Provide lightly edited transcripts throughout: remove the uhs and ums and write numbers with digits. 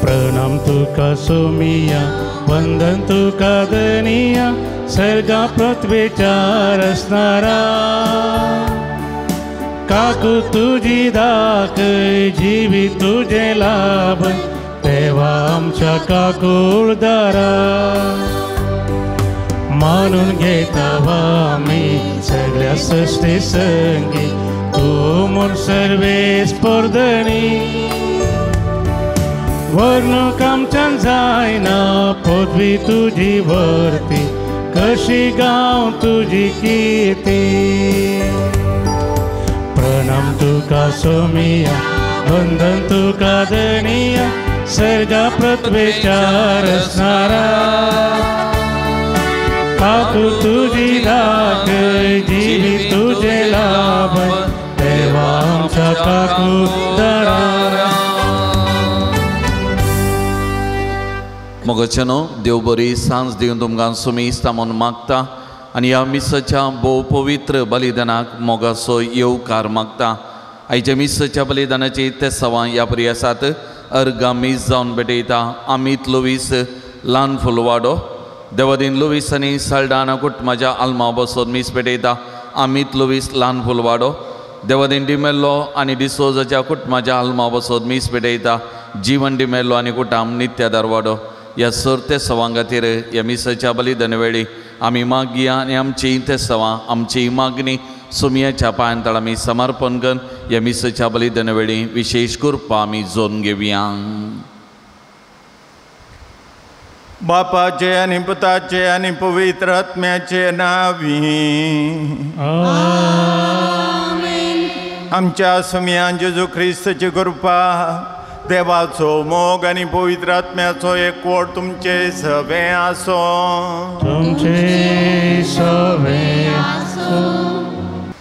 प्रणाम तुका सोमिया वंदन तुका धनिया सर्गा पृथ्वेच्या रसणारा काकू तुजी दाख जिवी तुझे लाभ देवा आमच्या काकूळदारा मानून घेता आमी सगळ्या सृष्टी संगी तूं म्हूण सर्वेस पोरधणी वर्णूक आमच्यान जायना पदवी तुजी वर्ती कशी गांव तुजी किर्ती प्रणाम तुका सोमिया वंदन तुका धनिया सर्गा पृथ्वेच्या रसणारा काकू तुजी दाख जिवी तुझे लाभ देवा आमच्या काकूळदारा. मोगाच्यानो देव बरी सांज दिवन तुमकां सुमेस्ता म्हूण मागता आनी ह्या मिसाच्या भोव पवित्र बलिदानाक मोगाचो येवकार मागता. आयच्या मिसाच्या बलिदानाची तेसावां ह्या परी आसात. अर्गा मीस जावन भेटयता अमीत लुवीस ल्हान फुलवाडो देवादीन लुवीस आनी साल्डाना कुटुंबाच्या आल्मा बसोन मीस भेटयता अमीत लुवीस ल्हान फुलवाडो देवादीन डिमेल्लो आनी डिसोजाच्या कुटुंबाच्या आल्मा बसोन मीस भेटयता जीवन डिमेल्लो आनी कुटाम नित्य दरवाडो. ह्या सर तेसवां खातीर ह्या मिसाच्या बलिदान वेळी आमी मागया आनी आमची तेसवां आमची मागणी सुमयाच्या पांयां तळ आमी समर्पण करून ह्या मिसाच्या बलिदान वेळी विशेष कृपा आमी जोडून घेवया. बापाचे आनी पुताचे आनी पवित्र आत्म्याचे नावी आमेन. आमच्या सुमयान जेजू ख्रिस्ताची कृपा देवाचो मोग आनी पवित्र आत्म्याचो एकवट तुमचे सवे आसो. तुमचे सवे आसो.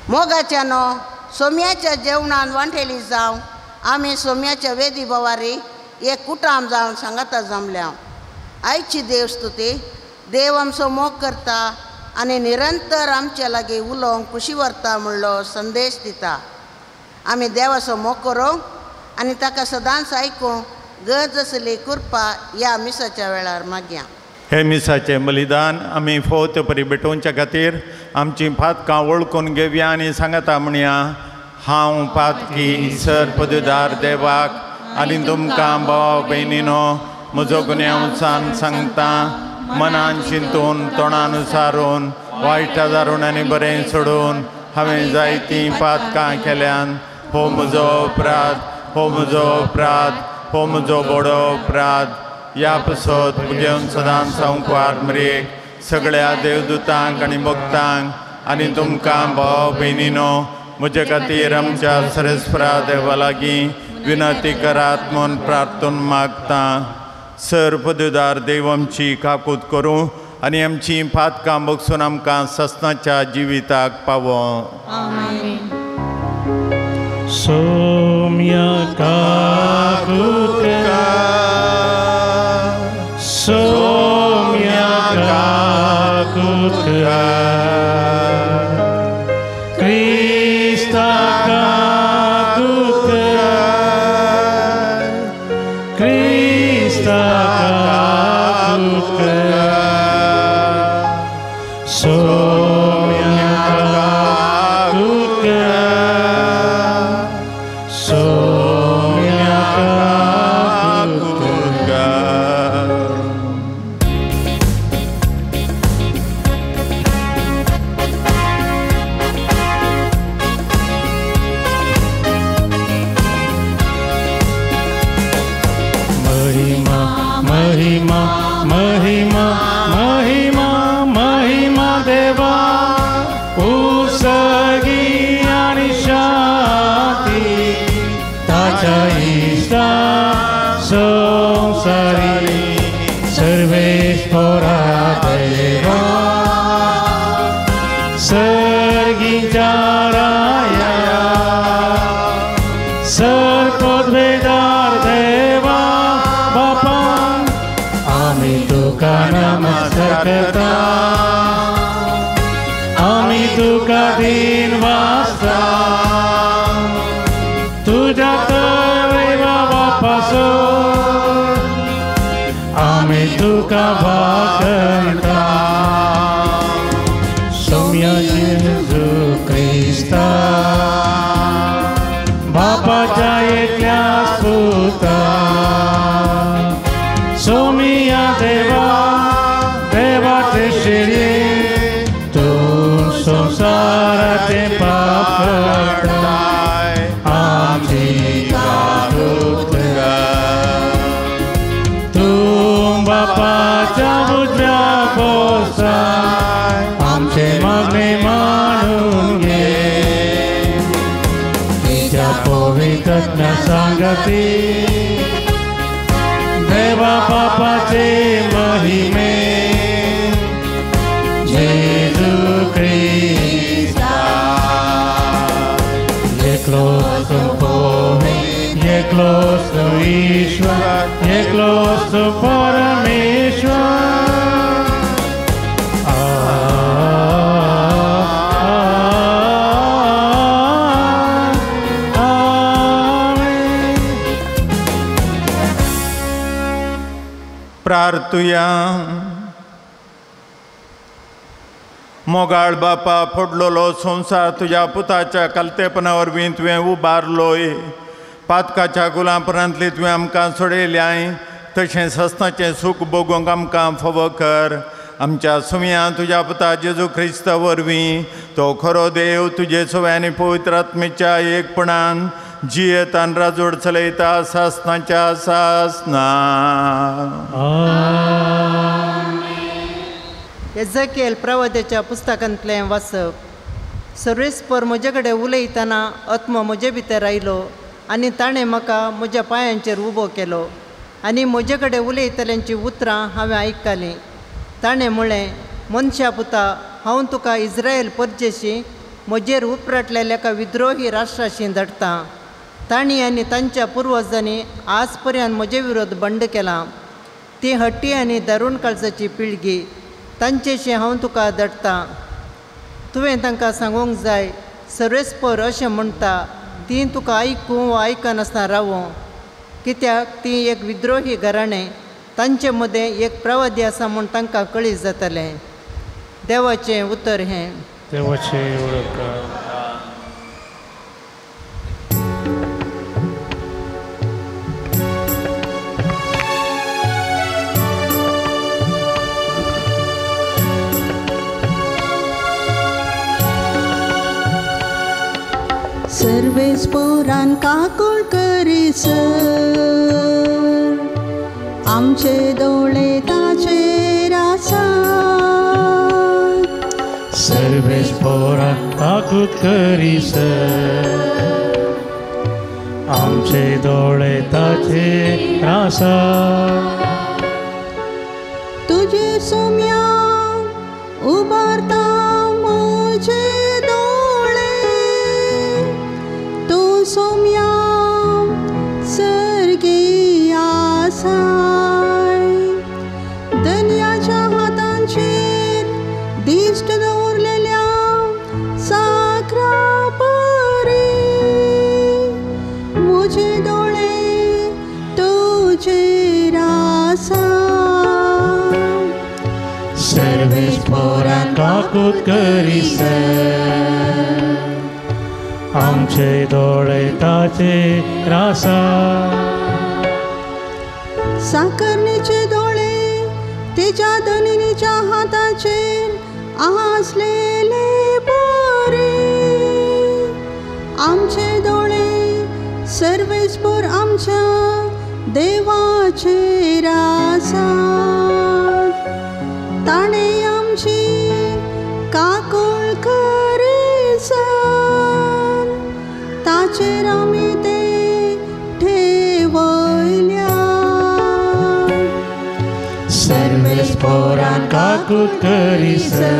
मोगाच्यानो सोम्याच्या जेवणान वांटेली जावं आमी सोम्याच्या वेदी भवारी एक कुटाम जावन सांगाता जमल्या. आयची देवस्तुती देव आमचो मोग करता आनी निरंतर आमच्या लागीं उलोवंक खुशी व्हरता म्हणलो संदेश दिता. आमी देवाचो मोग करूंक आनी ताका सदांच आयकूंक गरज आसली कृपा ह्या मिसाच्या वेळार मागया. हे मिसाचें बलिदान आमी फोव परी भेटोवच्या खातीर आमची पातकां वळखून घेवया आनी सांगता म्हणया हांव पातकी सर पदुदार देवाक आनी तुमकां भाव भयणीनो म्हजो गुन्यांव सांगता मनान चिंतून तोंडान सारून वायट दारून आनी बरें सोडून हांवें जायतीं पातकां केल्यान. हो म्हजो अपराध, हो म्हजो अपराध, हो म्हजो बोडो अपराध. ह्या पसत म्हजें सदांच संकवार मरेक सगळ्या देवदूतांक आनी भक्तांक आनी तुमकां भाव भयणीनो म्हजे खातीर आमच्या सरस्परा देवा लागीं विनंती करात म्हूण प्रार्थून मागता. सर पदुदार देव आमची काकूत करूं आनी आमची पातकां बगसून आमकां ससनाच्या जिविताक पावो. सोम्या काकूत कर, सोम्या काकूत कर, क्रिस्ता काकूत कर, क्रिस्ता काकूत कर, सोम्या काकूत कर, सोम्या काकूत कर. महिमा महिमा महिमा महिमा महिमा देवा उसगी आणि शांती ताच्या इश्टा संसारी सर्वेस्परा देवा सर्गीच्या राया सर्पद्वेदार देवा बापा आमी तुका नमस्कार करता, आमी तुका दिन वाचता, तुज्या तरेवा बापासो तुका वाखणता सोम्या जेजू क्रिस्ता बापाच्या एकल्या पुता सोमिया देवा देवाचे शिरे तूं संवसाराचे पाप काडताय आमची काकूत कर तूं बापाच्या उजव्या बोसाय आमचे मागणे मानून घे तुज्या पवित्र सांगती देवा बापाचे महिमे जेजू क्रिस्ता एकलो तूं एकलो तूं ईश्वर एकलो तूं परमेश्वर प्रार्थुया. मोगाळ बापा फोडलेलो संवसार तुज्या पुताच्या कलतेपणा वरवीं तुवें उबारलोय पातकाच्या गुलांपरांतली तुवें आमकां सोडयल्याय तशें सस्नाचें सूख भोगूंक आमकां फावो कर. आमच्या सुम्या तुज्या पुता जेजू क्रिस्ता वरवीं तो खरो देव तुजे सवय आनी पवित्र आत्मेच्या एकपणान जियेत आनी राजवट चलयता सासनाच्या सासना. एझेकिएल प्रवाद्याच्या पुस्तकांतलें वाचप. सर्वेस्पर म्हजे कडेन उलयतना आत्मो म्हजे भितर आयलो आनी ताणें म्हाका म्हज्या पांयांचेर उबो केलो आनी म्हजे कडेन उलयतल्यांचीं उतरां हांवें आयकलीं. ताणें म्हळें, मनशा पुता, हांव तुका इस्रायल परजेशी म्हजेर उपराटलेल्या एका विद्रोही राष्ट्राशी धाडटा. तांणी आनी तांच्या पुर्वजांनी आज पर्यंत म्हजे विरोध बंड केलां. ती हट्टी आनी दारूण काळजाची पिळगी, तांचेशी हांव तुका धाडटा. तुवें तांकां सांगूंक जाय, सर्वेस्पर अशें म्हणटा, तीं तुका आयकूं वा आयकनासतना रावूं, कित्याक ती एक विद्रोही घराणें, तांचे मदें एक प्रवादी आसा म्हूण तांकां कळीत जातलें. देवाचें उतर हें. देवाचें उतर. सर्वेस्पोरान काकूळ करीसर आमचे दोळे ताचेर आसात. सर्वेस्पोरान काकूळ करीसर आमचे दोळे ताचेर आसात. तुजे सोम्या उबारता म्हजे दोळे, तूं सोम्या सर्गी आसाय. दर्याच्या हातांचेर दिश्ट दवरलेल्या साकरा परी म्हजे दोळे तुजेर आसा. सर्वेस्पोरान काकूत करीसर आमचे दोळे ताचेर आसात. साकरणीचे दोळे तेच्या धनिनीच्या हाताचेर आसलेले बरे आमचे दोळे सर्वेस्पोर आमच्या देवाचेर आसात. ताणें आमची काकूळ करीसर ताचेर आमी ते ठेवयल्या. सर्वेस्पोरान काकूत करीसर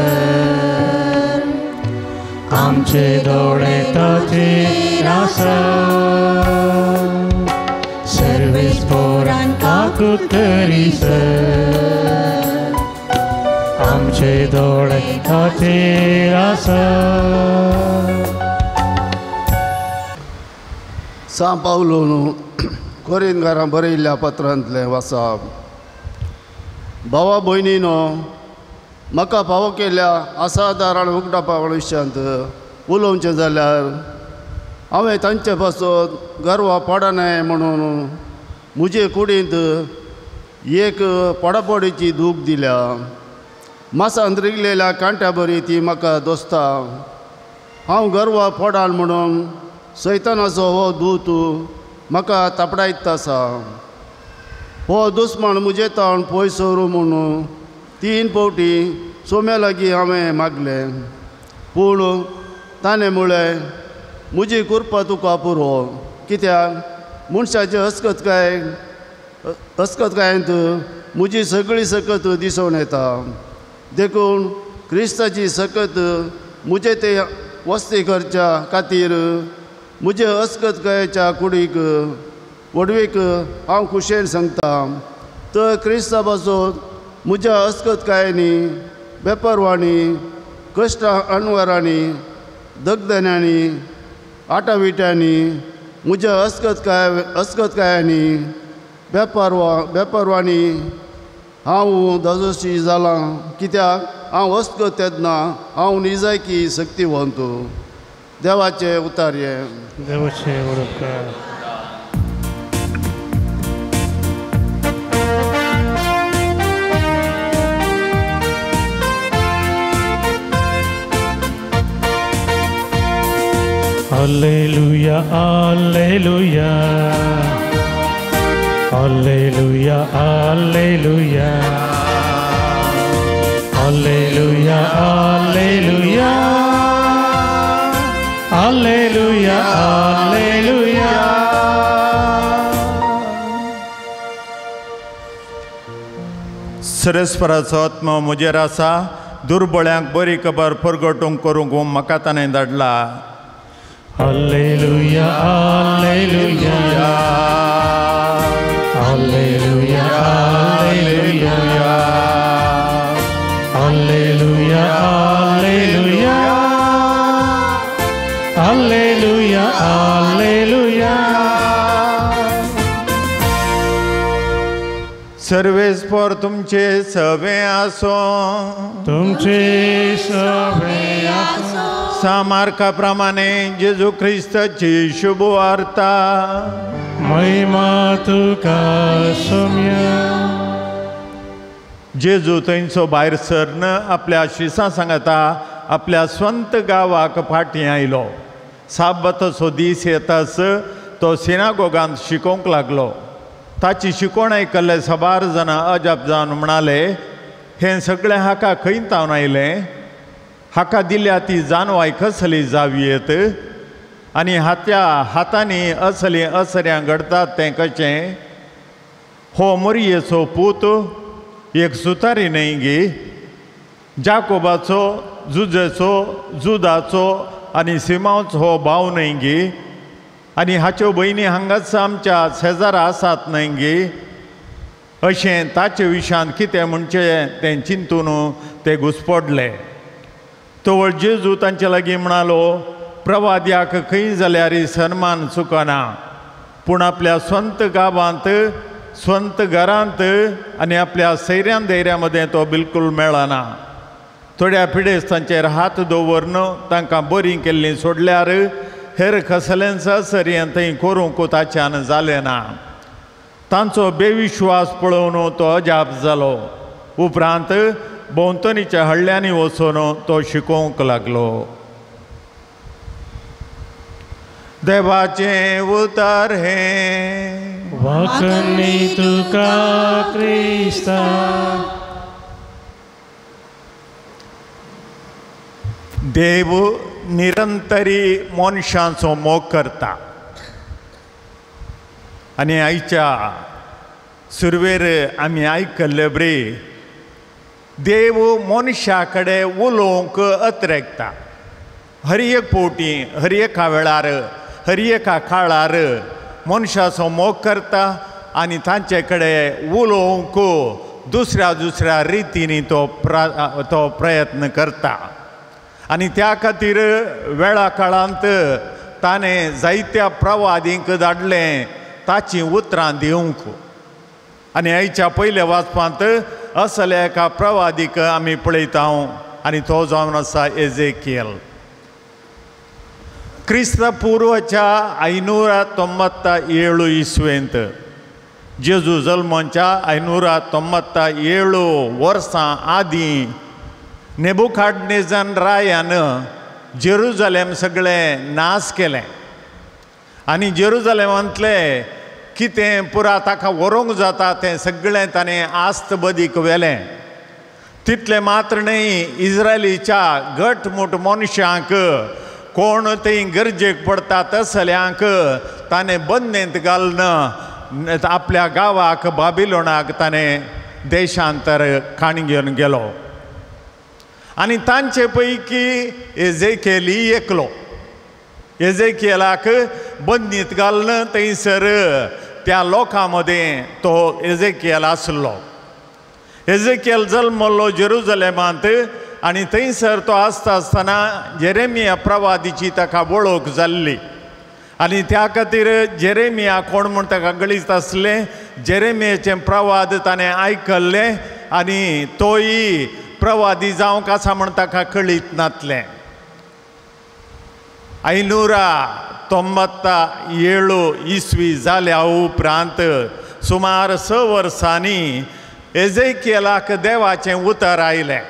आमचे दोळे ताचेर आसात. सर्वेस्पोरान काकूत करीसर आमचे दोळे ताचेर आसात. सां पावलोन कोरिंदकारां बरयल्ल्या पत्रांतलें वाचप. भावा भयणीनो, म्हाका फावो केल्या असादारण उगडापा विशयांत उलोवचें जाल्यार हांवें तांचे पासून गर्वा पडनाय म्हणून म्हजे कुडींत एक पडापडीची दूख दिल्या. मासांत रिगलेल्या कांट्या बरी ती म्हाका दोस्ता. हांव गर्वा पडान म्हणून सैतानाचो हो दूत म्हाका तापडायत आसा. हो दुस्मान म्हजे ताण पयस सरू म्हणून 3 फावटी सोम्या लागीं हांवें मागलें, पूण ताणें म्हळें म्हजी कृपा तुका पुरो, कित्याक मनशाचे अस्कतकायेंत म्हजी सगळी सकत दिसून येता. देखून क्रिस्ताची सकत म्हजे ते वस्ती करच्या खातीर म्हजे अस्कतकायेच्या कुडीक व्हडवीक हांव खुशेन सांगता. तर क्रिस्ता पासून म्हज्या अस्कतकायांनी, बेपरवांनी, कश्ट अणवरांनी, दगदन्यांनी, आटाविट्यांनी, म्हज्या अस्कतकायांनी, बेपरवांनी हांव दाजोशी जालां, कित्याक हांव अस्कत तेन्ना हांव निजायकी शक्तिवंत. देवाचे उतारये. देवाचे उपकार. Alleluia, alleluia, alleluia, alleluia, alleluia, alleluia, alleluia, alleluia. सरस्वराचो आत्मो म्हजेर आसा, दुर्बळ्यांक बरी खबर परगटूंक करूंक म्हाका ताणें धाडला. Alleluia, alleluia, alleluia, alleluia, alleluia, alleluia, alleluia, alleluia. सर्वेस्पर तुमचे सवे आसो, तुमचे सवे आसो. सामार्का प्रमाणे जेजू क्रिस्ताची शुभ वार्ता. महिमा तुका सोम्या. जेजू थंयचो भायर सरन आपल्या शिसां सांगता आपल्या स्वंत गांवाक फाटीं आयलो. साबाताचो दीस येताच तो सिनागोगांत शिकोवंक लागलो. ताची शिकवण आयकल्ले साबार जाणां अजाप जावन म्हणाले, हें सगळें हाका खंय तावन आयलें? हाका दिल्या ती जानवाय कसली जावयेत? आनी हात्या हातांनी असलीं असऱ्यां घडतात तें कशें? हो मोरयेचो पूत एक सुतारी न्हय गी? जाकोबाचो, जुजेचो, जुदाचो आनी सिमांवचो हो भाव न्हय गी? आनी हाच्यो भयणी हांगाच आमच्या शेजारा आसात न्हय गी? अशें ताचे विशयांत कितें म्हणचें तें चिंतून ते घुसपडले. तवळ जेजू तांचे लागीं म्हणालो, प्रवाद्याक खंय जाल्यार सन्मान चुकना, पूण आपल्या स्वंत गांवांत, स्वंत घरांत आनी आपल्या सैऱ्यां धैर्या मदें तो बिलकूल मेळना. थोड्या पिडेस्तांचेर हात दवरून तांकां बरीं केल्लीं सोडल्यार हेर कसलेंच असर्यें थंय करूंक ताच्यान जालें ना. तांचो बेविश्वास पळोवन तो अजाप जालो. उपरांत भोंवतणीच्या हळ्ळ्यांनी वचून तो शिकोवंक लागलो. देवाचें उतर हें. वाखणी तुका क्रिस्ता. देव निरंतरी मनशांचो मोग करता. आनी आयच्या सुरवेर आमी आयकल्ले बरी देव मनशा कडेन उलोवंक अत्रेकता. हर एक फावटी, हर एका वेळार, हर एका काळार मनशाचो मोग करता आनी तांचे कडेन उलोवंक दुसऱ्या दुसऱ्या रितींनी तो प्रयत्न करता. आनी त्या खातीर वेळा काळांत ताणें जायत्या प्रवादींक धाडलें ताचीं उतरां दिवंक. आनी आयच्या पयल्या वाचपांत असल्या एका प्रवादीक आमी पळयता आनी तो जावन आसा एजेकियल. क्रिस्त पूर्वच्या 597 इस्वेंत, जेजू जल्माच्या 597 वर्सां आदीं नेबुखाडनेझर रायान जेरुजलेम सगळें नाश केलें आनी जेरुजलेमांतलें कितें पुरा ताका व्हरूंक जाता तें सगळें ताणें आस्त बदीक व्हेलें. तितलें मात्र न्हय, इज्रायलीच्या घटमूट मनशांक कोण थंय गरजेक पडटा तसल्यांक ताणें बंदेंत घालून आपल्या गांवाक बाबिलोनाक ताणें देशांतर काण घेवन गेलो. आनी तांचे पैकी एजेकेली एकलो. एजेकियलाक बंदीत घालून थंयसर त्या लोकां मदें तो एजेकियल आसलो. एजेकियल जल्मल्लो जेरुजलेमांत आनी थंयसर तो आसता आसतना जेरेमिया प्रवादीची ताका वळख जाल्ली आनी त्या खातीर जेरेमिया कोण म्हूण ताका गळीत आसलें. जेरेमियाचें प्रवाद ताणें आयकल्लें आनी तोय प्रवादी जावंक आसा म्हूण ताका कळीत नातलें. 597 इसवी जाल्या उपरांत सुमार 6 वर्सांनी एजेकियलाक देवाचें उतर आयलें.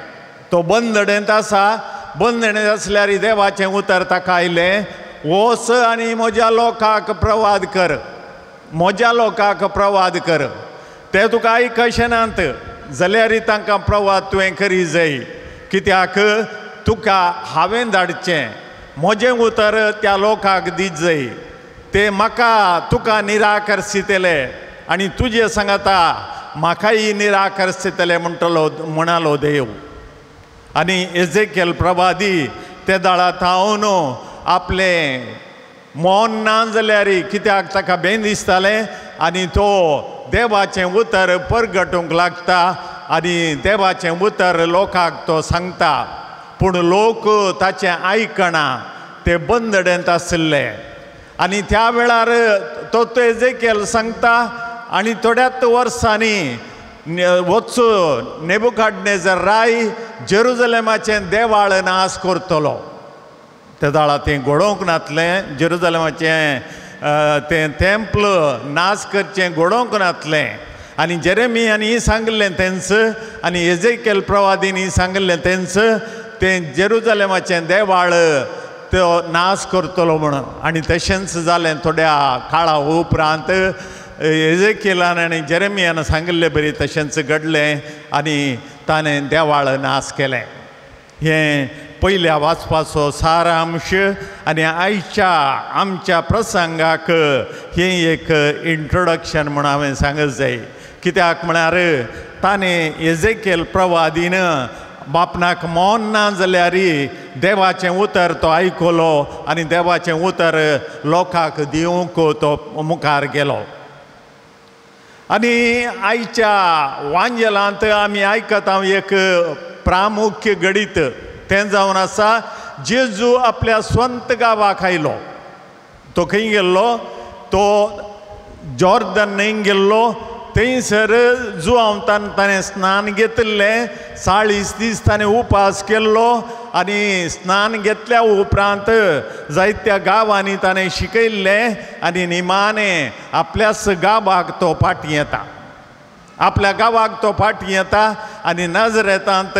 तो बंदडेंत आसा, बंदडेंत आसल्यार देवाचें उतर ताका आयलें, वच आनी म्हज्या लोकांक प्रवाद कर, म्हज्या लोकांक प्रवाद कर. ते तुका आयकशे नात जाल्यार तांकां प्रवाद तुवें करी जाय, कित्याक तुका हांवें धाडचें म्हजें उतर त्या लोकांक दीत जाय. ते म्हाका तुका निराकर्शितले आनी तुजे सांगता म्हाकाय निराकर्शितले म्हणटलो म्हणालो देव. आनी एजेकियल प्रवादी ते दाळा थावन आपलें मौन ना जाल्यार कित्याक ताका बेन दिसतालें आनी तो देवाचें उतर परगटूंक लागता आनी देवाचें उतर लोकांक तो सांगता. पूण लोक ताचें आयकना, ते बंदडेंत आशिल्ले. आनी त्या वेळार तो एजेकियल सांगता आनी थोड्याच वर्सांनी वचून नेबुखाडनेझर राय जेरुजलेमाचें देवाळ नाश करतलो. ते दाळा तें घडोवंक नातलें, जेरुजलेमाचें तें तेम्पल नाश करचें घडोवंक नातलें. आनी जेरेमियान सांगिल्लें तेंच आनी एजेकियल प्रवादींनी सांगिल्लें तेंच, तें जेरुजलेमाचें देवाळ तो नाश करतलो म्हणून. आनी तशेंच जालें. थोड्या काळा उपरांत एजेकियलान आनी जेरेमियान सांगिल्ले बरी तशेंच घडलें आनी ताणें देवाळ नाश केलें. हें पयल्या वाचपाचो सारांश आनी आयच्या आमच्या प्रसंगाक हें एक इंट्रोडक्शन म्हूण हांवें सांगत जाय. कित्याक म्हळ्यार ताणें एजेकियल प्रवादीन बापनाक मौन ना जाल्यार देवाचें उतर तो आयकलो आनी देवाचें उतर लोकांक दिवंक तो मुखार गेलो. आनी आयच्या वांजेलांत आमी आयकता एक प्रामुख्य घडीत, तें जावन आसा जेजू आपल्या स्वंत गांवाक आयलो. तो खंय गेल्लो? तो जॉर्दन न्हंय गेल्लो. थंयसर जुआंवतान ताणें स्नान घेतिल्लें, 40 दीस ताणें उपास केल्लो आनी स्नान घेतल्या उपरांत जायत्या गांवांनी ताणें शिकयल्लें आनी निमाणें आपल्याच गांवाक तो फाटीं येता. आपल्या गांवाक तो फाटीं येता आनी नजरेतांत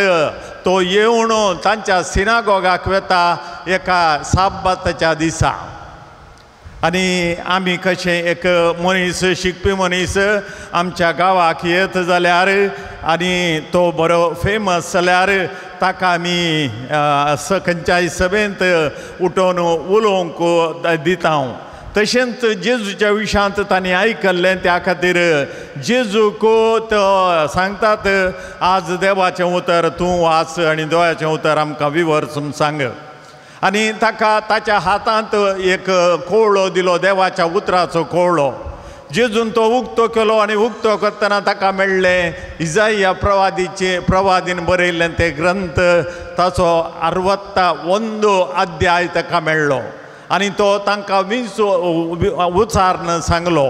तो येवन तांच्या सिनागोगाक वता एका साबाताच्या दिसा. आनी आमी कशें एक मनीस शिकपी मनीस आमच्या गांवाक येत जाल्यार आनी तो बरो फेमस जाल्यार ताका आमी खंयच्याय सभेंत उठोवन उलोवंक दिता. तशेंच जेजूच्या विशयांत तांणी आयकल्लें, त्या खातीर जेजूक तो सांगतात आज देवाचें उतर तूं वाच आनी देवाचें उतर आमकां विवर्सून सांग. आनी ताका ताच्या हातांत एक कोवळो दिलो, देवाच्या उतराचो कोवळो. जेजून तो उक्तो केलो आनी उक्तो करतना ताका मेळ्ळें इजाया प्रवादीचे प्रवादीन बरयल्लें ते ग्रंथ, ताचो 61 अध्याय ताका मेळ्ळो आनी तो तांकां उच्चारून सांगलो.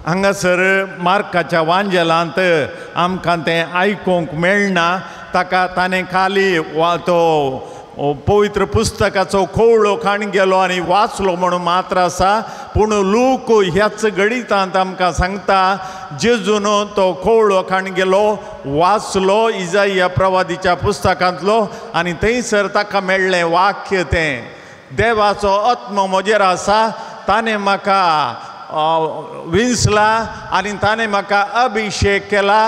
हांगासर मार्काच्या वांजेलांत आमकां तें आयकूंक मेळना. ताका ताणें खाली वा तो पवित्र पुस्तकाचो खोवळो खाण गेलो आनी वाचलो म्हणून मात्र आसा. पूण लूक ह्याच गणितांत आमकां सांगता जेजून तो खोवळो खाण गेलो, वाचलो इजाया प्रवादीच्या पुस्तकांतलो आनी थंयसर ताका मेळ्ळें वाक्य तें, देवाचो आत्मो म्हजेर आसा, ताणें म्हाका विंचला आनी ताणें म्हाका अभिशेक केला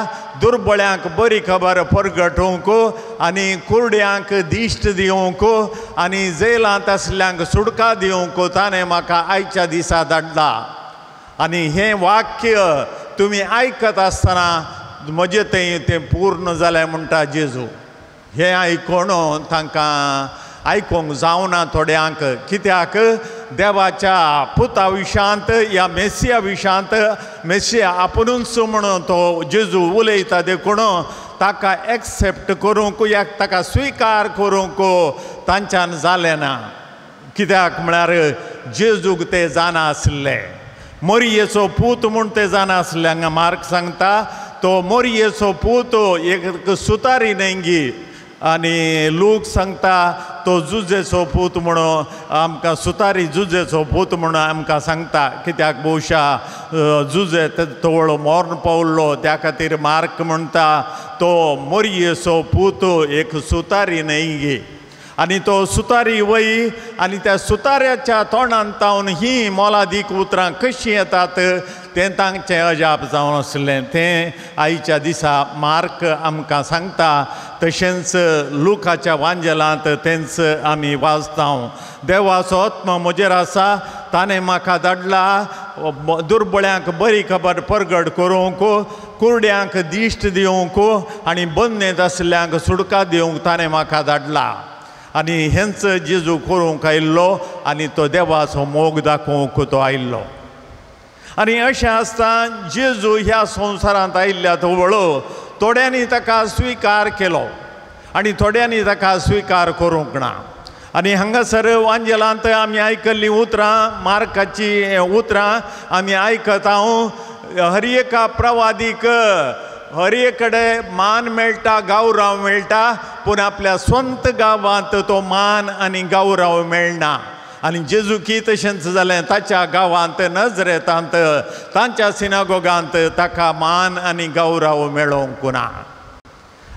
दुर्बळ्यांक बरी खबर परगटूंक आनी कुरड्यांक दिश्ट दिवंक आनी जेलांत आसल्यांक सुटका दिवंक ताणें म्हाका आयच्या दिसा धाडला. आनी हें वाक्य तुमी आयकत आसतना म्हजें थंय तें पूर्ण जालें म्हणटा जेजू. हें आयकून तांकां आयकूंक जावना थोड्यांक, कित्याक देवाच्या पुता विशांत या मेसिया विशांत मेसिया आपुणूच म्हणून तो जेजू उलयता देखून ताका एक्सेप्ट करूंक या ताका स्विकार करूंक तांच्यान जालें ना. कित्याक म्हळ्यार जेजूक ते जाणा आसले, मोरयेचो पूत म्हूण ते जाणा आसले. हांगा मार्क सांगता तो मोरयेचो पूत एक सुतारी न्हय, आनी लूक सांगता तो जुजेचो पूत म्हणून आमकां सुतारी जुजेचो पूत म्हणून आमकां सांगता. कित्याक बहुशा जुजे तवळ मोर्न पावल्लो त्या खातीर मार्क म्हणटा तो मोरयेचो पूत एक सुतारी न्हय. आनी तो सुतारी वय आनी त्या सुताऱ्याच्या तोंडान तावन ही मोलादीक उतरां कशीं येतात तें तांचें अजाप जावन आसलें. तें आयच्या दिसा मार्क आमकां सांगता, तशेंच लुकाच्या वांजेलांत तेंच आमी वाचता. देवाचो आत्मो म्हजेर आसा, ताणें म्हाका धाडला दुर्बळ्यांक बरी खबर परगट करूंक, कुरड्यांक दिश्ट दिवंक आनी बंदनेंत आसल्यांक सुटका दिवंक ताणें म्हाका धाडला. आनी हेंच जेजू करूंक आयिल्लो आनी तो देवाचो मोग दाखोवंक तो आयिल्लो. आनी अशें आसतना जेजू ह्या संवसारांत आयिल्ल्या तवळो थोड्यांनी ताका स्विकार केलो आनी थोड्यांनी ताका स्विकार करूंक ना. आनी हांगासर वांजेलांत आमी आयकल्लीं उतरां, मार्काचीं उतरां आमी आयकता. हर एका प्रवादीक हर कडेन मान मेळटा, गौरव मेळटा, पूण आपल्या स्वंत गांवांत तो मान आनी गौरव मेळना. आनी जेजूकी तशेंच जालें, ताच्या गांवांत नजरेतांत तांच्या सिनागोगांत ताका मान आनी गौरव मेळोवंक ना.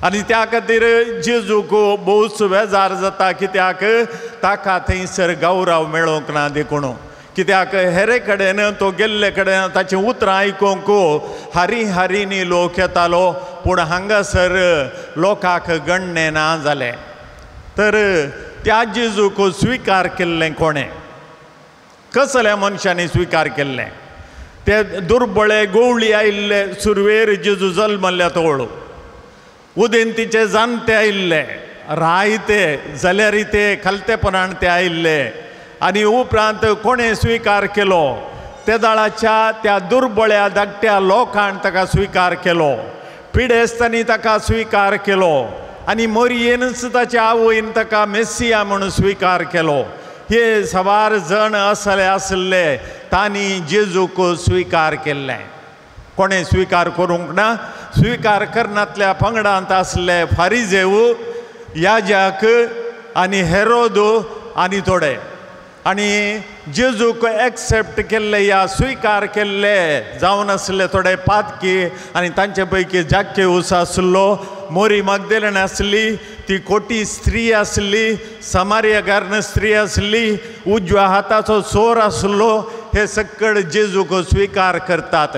आनी त्या खातीर जेजूक भोवच बेजार जाता, कित्याक ताका थंयसर गौरव मेळोवंक ना देखून. कित्याक हेरे कडेन तो गेल्ले कडेन ताचीं उतरां आयकूंक हारी हारींनी लोक येतालो, पूण हांगासर लोकांक गणणें ना जालें. तर त्या जेजूक स्विकार केल्लें कोणें, कसल्या मनशांनी स्विकार केल्लें? ते दुर्बळे गोवळी आयिल्ले सुरवेर जेजू जल्मल्ल्या तवळ, उदेंतीचे जाणटे आयिल्ले, रायते जाल्यार ते खालतेपणान ते आयिल्ले. आनी उपरांत कोणें स्विकार केलो? ते दळाच्या त्या दुर्बळ्या धाकट्या लोकान ताका स्विकार केलो, पिडेस्तांनी ताका स्विकार केलो आनी मोरयेनच ताच्या आवयन ताका मेसिया म्हणून स्विकार केलो. हे सवार जण असले आसले तांणी जेजूक स्विकार केल्लें. कोणें स्विकार करूंक ना? स्विकार करनातल्या पंगडांत आसले फारिजेव, याजक आनी हेरोद आनी थोडे. आनी जेजूक एक्सेप्ट केल्ले या स्विकार केल्ले जावन आसले थोडे पातकी आनी तांचे पैकी जाक्केऊस आसलो, मोरी मगदेलन आसली, ती कोटी स्त्री आसली, समारियागार्न स्त्री आसली, उजव्या हाताचो चोर आसलो. हे सकळ जेजूक स्विकार करतात.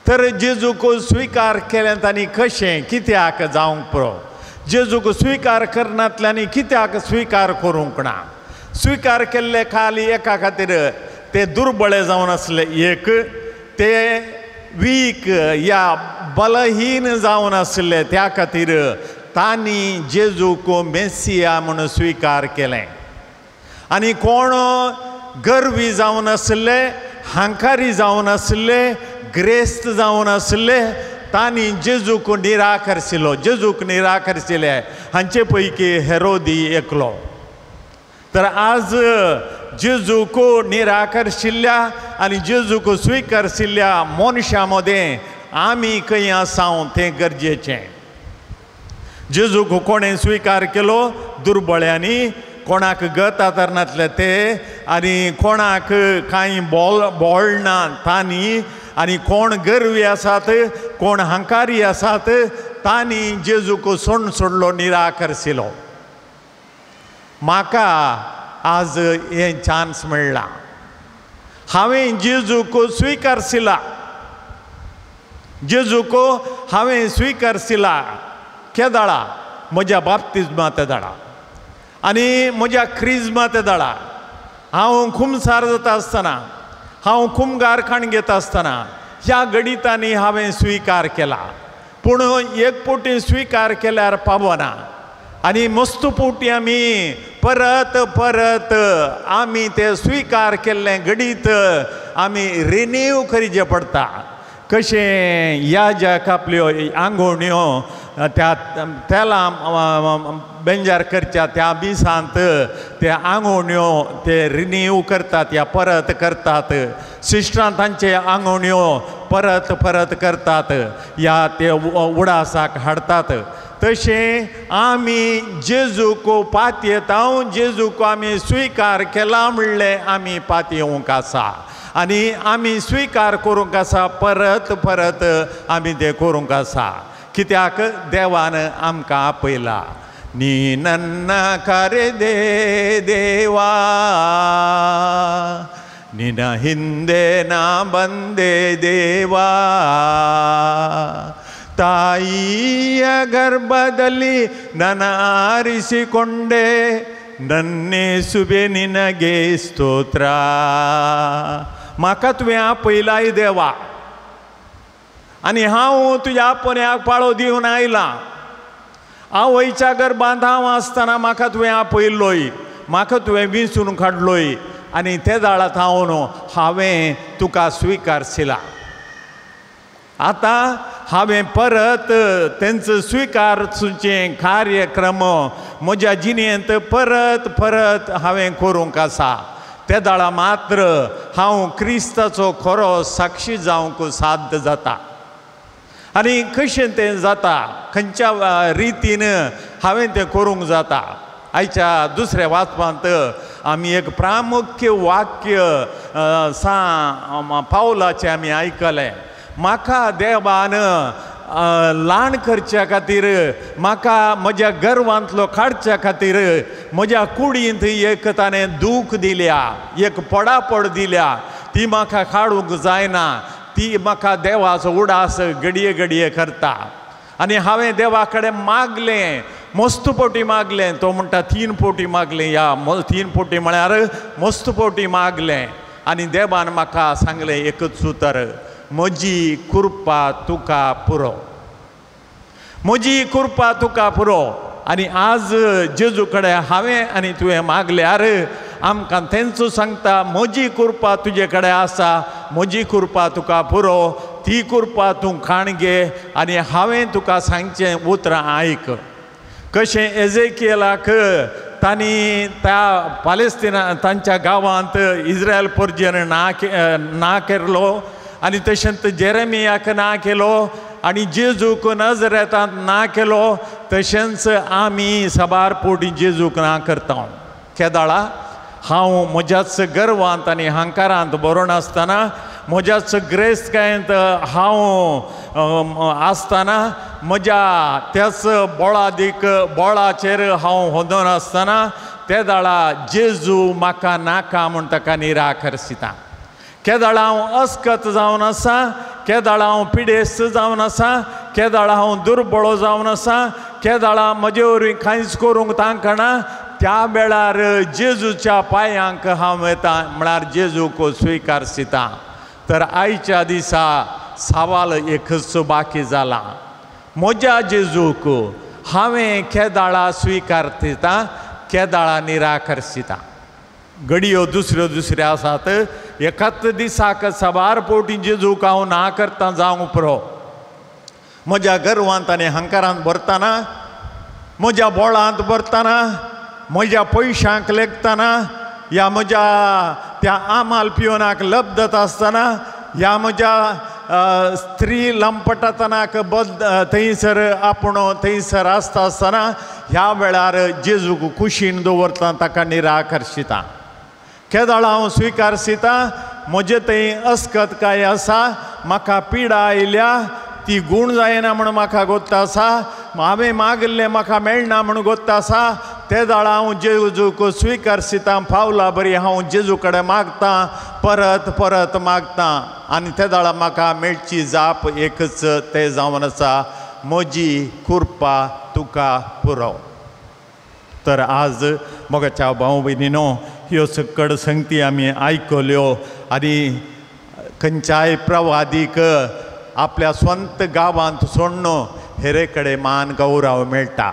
तर जेजूक स्विकार केलें तांणी कशें कित्याक जावंक पुरो? जेजूक स्विकार करनातल्यांनी कित्याक स्विकार करूंक ना? स्विकार केल्ले खाली एका खातीर ते दुर्बळे जावन आसले, एक ते वीक या बलहीन जावन आसले, त्या खातीर तांणी जेजूक मेसिया म्हणून स्विकार केलें. आनी कोण गर्वी जावन आसले, हांकारी जावन आसले, ग्रेस्त जावन आसले, तांणी जेजूक निराकरशिलो, जेजूक निराकरशिले. हांचे पैकी हेरोदी एकलो. तर आज जेजूक निराकरशिल्ल्या आनी जेजूक स्विकारशिल्ल्या मनशां मदें आमी खंय आसा तें गरजेचें. जेजूक कोणें स्विकार केलो? दुर्बळ्यांनी, कोणाक गत आदारनातले ते, आनी कोणाक कांय बोळ ना तांणी, आनी कोण गर्वी आसात, कोण हंकारी आसात तांणी जेजूक सोण सोडलो, निराकरशिलो. म्हाका आज हें चान्स मेळ्ळा, हांवें जेजूक स्विकारशिला, जेजूक हांवें स्विकारशिला केदाळा म्हज्या बाप्तिज्मा तेदाळा आनी म्हज्या क्रिज्मा तेदाळा. हांव खुमसार जाता आसतना, हांव खुमगार खाण घेता आसतना ह्या गणितांनी हांवें स्विकार केला. पूण एक पोटी स्विकार केल्यार पावना आनी मस्त पोटी आमी परत परत आमी ते स्विकार केल्लें गणीत आमी रिन्यू करचें पडटा. कशें ह्या ज्या आपल्यो आंगोवण्यो त्या तेलां बेंजार करच्या त्या दिसांत ते आंगोवण्यो ते रिन्यू करतात या परत करतात. सिस्टरां तांचे आंगोवण्यो परत परत करतात या ते उडासाक हाडटात. तशें आमी जेजूक पातयेता, जेजूक आमी स्विकार केला म्हणलें आमी पातयेवंक आसा आनी आमी स्विकार करूंक आसा, परत परत आमी तें करूंक आसा. कित्याक देवान आमकां आपयला. नी नन्ना करे दे देवा, निना हिंदे ना बंदे देवा, ತಾಯಿಯ ಗರ್ಭದಲ್ಲಿ ನನ್ನ ಆರಿಸಿಕೊಂಡೆ, ನನ್ನೇಸುವೆ ನಿನಗೆ ಸ್ತೋತ್ರ. म्हाका तुवें आपयलाय देवा आनी हांव तुज्या आपोवण्याक पाळो दिवन आयलां. आवयच्या गर्भांत हांव आसतना म्हाका तुवें आपयल्लोय, म्हाका तुवें विंचून काडलोय आनी ते दाळांत हांव हांवें तुका स्विकारशिला. आतां हांवें परत तेंचो स्विकारचें कार्यक्रम म्हज्या जिणेंत परत परत हांवें करूंक आसा. ते दाळा मात्र हांव क्रिस्ताचो खरो साक्षी जावंक साध्य जाता. आनी कशें तें जाता, खंयच्या रितीन हांवें तें करूंक जाता. आयच्या दुसऱ्या वाचपांत आमी एक प्रामुख्य वाक्य सा पावलाचें आमी आयकलें. म्हाका देवान ल्हान करच्या खातीर, म्हाका म्हज्या गर्वांतलो काडच्या खातीर म्हज्या कुडींत एक ताणें दूख दिल्या, एक पडापड दिल्या, ती म्हाका काडूंक जायना, ती म्हाका देवाचो उडास घडये घडये करता. आनी हांवें देवा कडेन मागलें, मस्त पोटी मागलें. तो म्हणटा 3 पोटी मागलें, या 3 पोटी म्हळ्यार मस्त पोटी मागलें. आनी देवान म्हाका सांगलें एकच उतर, म्हजी कृपा तुका पुरो, म्हजी कृपा तुका पुरो. आनी आज जेजू कडेन हांवें आनी तुवें मागल्यार आमकां तेंचो सांगता, म्हजी कृपा तुजे कडेन आसा, म्हजी कृपा तुका पुरो, ती कृपा तूं खाण घे आनी हांवें तुका सांगचें उतरां आयक. कशें एजेकियलाक तांणी त्या पालेस्तिना तांच्या गांवांत इस्रायल परजेन ना केलो आनी तशेंच जेरेमियाक ना केलो आनी जेजूक नजरेतांत ना केलो, तशेंच आमी साबार पोटी जेजूक ना करता. केदाळा हांव म्हज्याच गर्वांत आनी हंकारांत बरोवन आसतना, म्हज्याच ग्रेस्तकायेंत हांव आसतना, म्हज्या त्याच बोळादीक बोळाचेर हांव होंदोन आसतना ते दाळा जेजू म्हाका नाका म्हूण ताका निराकरशिता. केदाळा हांव अस्कत जावन आसा, केदाळा हांव पिडेस्त जावन आसा, केदाळा हांव दुर्बळो जावन आसा, केदाळा म्हजे वरवीं कांयच करूंक तांकना, त्या वेळार जेजूच्या पांयांक हांव येता, म्हळ्यार जेजूक स्विकारशिता. तर आयच्या दिसा सवाल एकच बाकी जाला, म्हज्या जेजूक हांवें केदाळा स्विकारता, केदाळा निराकरशिता. घडयो दुसऱ्यो दुसऱ्यो आसात, एकाच दिसाक साबार पोटी जेजूक हांव ना करता जावंक पुरो. म्हज्या गर्वांत आनी हंकारांत भरतना, म्हज्या बोळांत भरतना, म्हज्या पयशांक लेखतना, ह्या म्हज्या त्या आमाल पियोनाक लब्धता आसतना, ह्या म्हज्या स्त्री लंपटतनाक बद थंयसर आपूण थंयसर आसता आसतना ह्या वेळार जेजूक कुशीन दवरता, ताका निराकर्शिता. केदळ हांव स्विकारसिता म्हजे थंय अस्कत काय आसा, म्हाका पिडा आयल्या ती गूण जायना म्हूण म्हाका गोत्ता आसा, हांवें मागिल्लें म्हाका मेळना म्हूण गोत्ता आसा. ते दाळ हांव जेजूक स्विकारसिता, पावला बरी हांव जेजू कडेन मागतां, परत परत मागतां आनी ते दाळा म्हाका मेळची जाप एकच तें जावन आसा, म्हजी कृपा तुका पुरो. तर आज मोगाच्या भाव भयणीनो ह्यो सकड संगती आमी आयकल्यो आनी खंयच्याय प्रवादीक आपल्या स्वंत गांवांत सोडून हेरे कडेन मान गौरव मेळटा.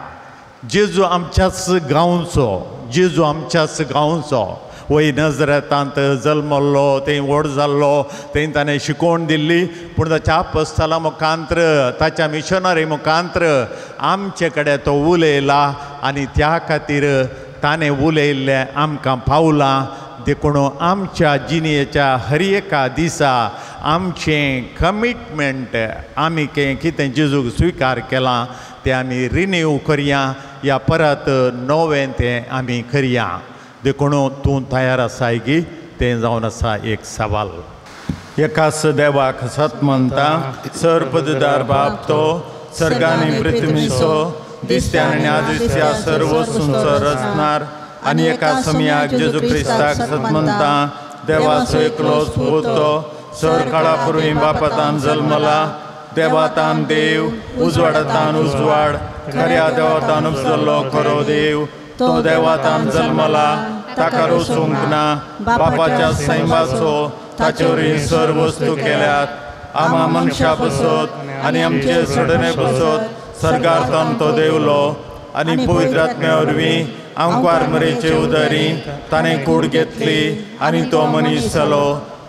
जेजू आमच्याच गांवचो, जेजू आमच्याच गांवचो, वय नजरेतांत जल्मल्लो, थंय व्हड जाल्लो, थंय ताणें शिकोवण दिल्ली, पूण ताच्या आपस्थला मुखांत्र, ताच्या मिशनरी मुखांत्र आमचे कडेन तो उलयला आनी त्या खातीर ताणें उलयल्लें आमकां पावलां. देखून आमच्या जिणेच्या हर एका दिसा आमचें कमिटमेंट आमी कितें जेजूक स्विकार केलां तें आमी रिन्यू करया या परत नवें तें आमी करया. देखून तूं तयार आसाय की तें जावन आसा एक सवाल. एकाच देवाक सत म्हणटा, सर्पदार बाप तो सर्गानी पृथ्वीचो दिसत्या आनी आदिस्त्या सर्व वस्तूंचो रचणार आनी एका समयाक जेजू क्रिस्ताक सत म्हणटा, देवाचो एकलोच पूत तो सर काळा पुर्वी बापातान जल्मला, देवातान देव, उजवाडातान उजवाड, खऱ्या देवातान उपजल्लो खरो देव, तो देवातान जल्मला, ताका रोसूंक ना, बापाच्या सैमाचो ताचे वरवीं सर्व वस्तू केल्यात, आमा मनशा बसत आनी आमचे सोडणे बसत सर्गार्थान तो देवलो आनी पवित्र आत्म्या वरवीं आमकार मरेचे उदरी ताणें कूड घेतली आनी तो मनीस जालो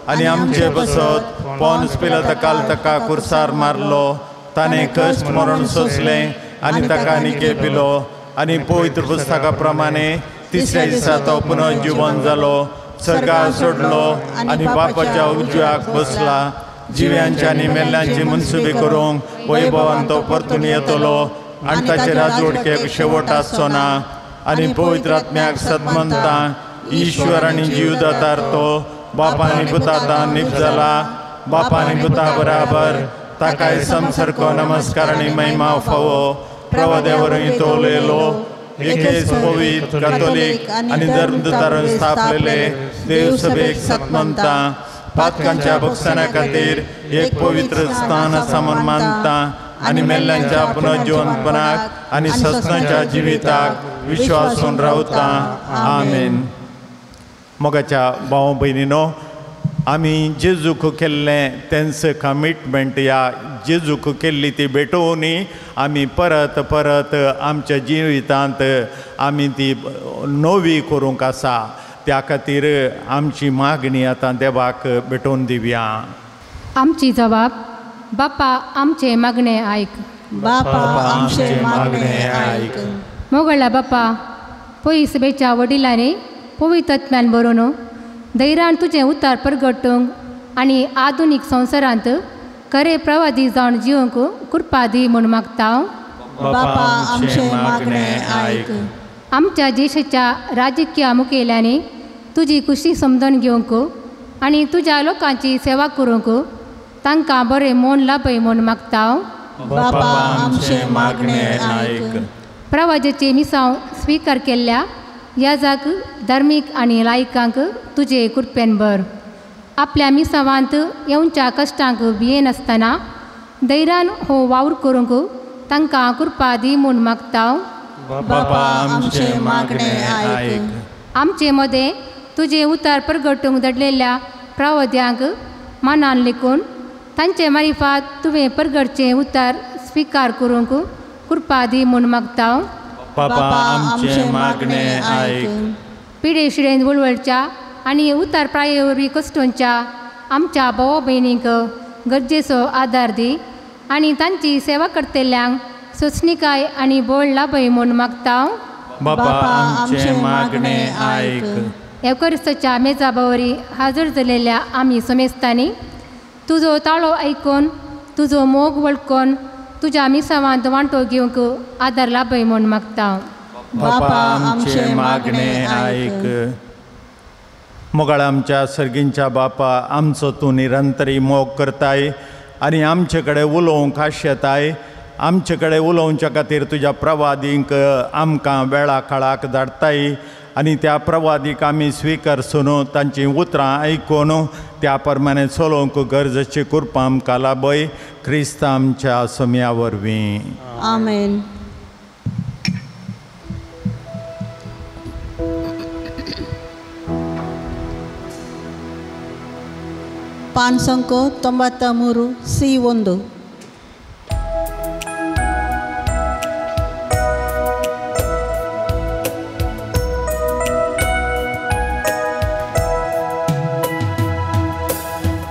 आनी आमचे बसत पॉन्स पिलात ताका कुर्सार मारलो, ताणें कश्ट मरण सोंसलें आनी ताका निके पिलो आनी पवित्र पुस्तका प्रमाणे तिसऱ्या दिसा तो पुनर्जिवन जालो, सर्गार सोडलो आनी बापाच्या उजव्याक बसला, जिव्यांच्या आनी मेल्ल्यांची मनसुबी करूंक वैभवान तो परतून येतलो आनी ताचे राजवटकेक शेवट आसचो ना. आनी पवित्र आत्म्याक सतमंता ईश्वर आनी जीवदातार तो बापा आनी पुतातान निपजला, बापा आनी पुता बराबर ताकाय समसारको नमस्कार आनी महिमा फावो. प्रवाद्या वरवीं तो उलयलो, एकेच पवित्र कातोलीक आनी धर्मदूतान स्थापलेले देवसभेक सतमंता, पातकांच्या बक्षणा खातीर एक पवित्र स्थान आसा म्हूण मानता आनी मेल्ल्यांच्या पुनर्जिवनपणाक आनी सस्नाच्या जिविताक विश्वासून रावता. आमेन. मोगाच्या भाव भयणीनो, आमी जेजूक केल्लें तेंच कमिटमेंट या जेजूक केल्ली ती भेटोवणी आमी परत परत आमच्या जिवितांत आमी ती नवी करूंक आसा. त्या खातीर आमची मागणी आतां देवाक भेटोवन दिवया. आमची जबाब, बापा आमचे मागणे आयक, बापा आमचे मागणे आयक. मोगळा बापा, पयस बेच्या वडिलांनी पवित्र आत्म्यान बरोवन धैर्यान तुजें उतार परगटूंक आनी आधुनीक संवसारांत खरे प्रवादी जावन जिवंक कृपा दी म्हूण मागता. बापा आमचे मागणे आयक. आमच्या देशाच्या राजकीय मुखेल्यांनी तुजी खुशी समजून घेवंक आनी तुज्या लोकांची सेवा करूंक तांकां बरें मन लाभय म्हूण मागता. बापा आमचे मागणे आयक. प्रवाजाचे मिसांव स्विकार केल्ल्या याजाक धार्मीक आनी लायकांक तुजे कृपेन भर. आपल्या मिसावांत येवच्या कश्टांक भियेनासतना धैर्यान हो वावर करूंक तांकां कृपा दी म्हूण मागता. बापा आमचे मागणे आयक. आमचे मदें तुजें उतार परगटूंक धाडलेल्या प्रवाद्यांक मानान लेखून तांचे मारिफात तुवें परगटचें उतार स्विकार करूंक कृपा दी म्हूण मागता. बापा आमचे मागणे आयक. पिडे शिडेन वळवळच्या आनी उतार प्राये वरवीं कश्टोंच्या आमच्या भावा भयणींक गरजेचो आदार दी आनी तांची सेवा करतल्यांक सोंसणीकाय आनी बळ लाभय म्हूण मागता. बापा आमचे मागणे आयक. एवकरिस्ताच्या मेजा बावरी हाजर जालेल्या आमी समेस्तांनी तुजो ताळो आयकून तुजो मोग वळखून तुज्या मिसावांत वांटो घेवंक आदार लाभय म्हूण मागता. बापा आमचें मागणें आयक. मोगाळ आमच्या सर्गींच्या बापा, आमचो तूं निरंतरी मोग करताय आनी आमचे कडेन उलोवंक आशेताय. आमचे कडेन उलोवच्या खातीर तुज्या प्रवादींक आमकां वेळा काळाक धाडटाय आनी त्या प्रवादीक आमी स्विकारसून तांचीं उतरां आयकून त्या प्रमाणे चलोवंक गरजेची कृपा आमकां लाभय क्रिस्त आमच्या सम्या वरवीं. आमेन. ಪಾನ್ಸಂಕೋ 93 C1.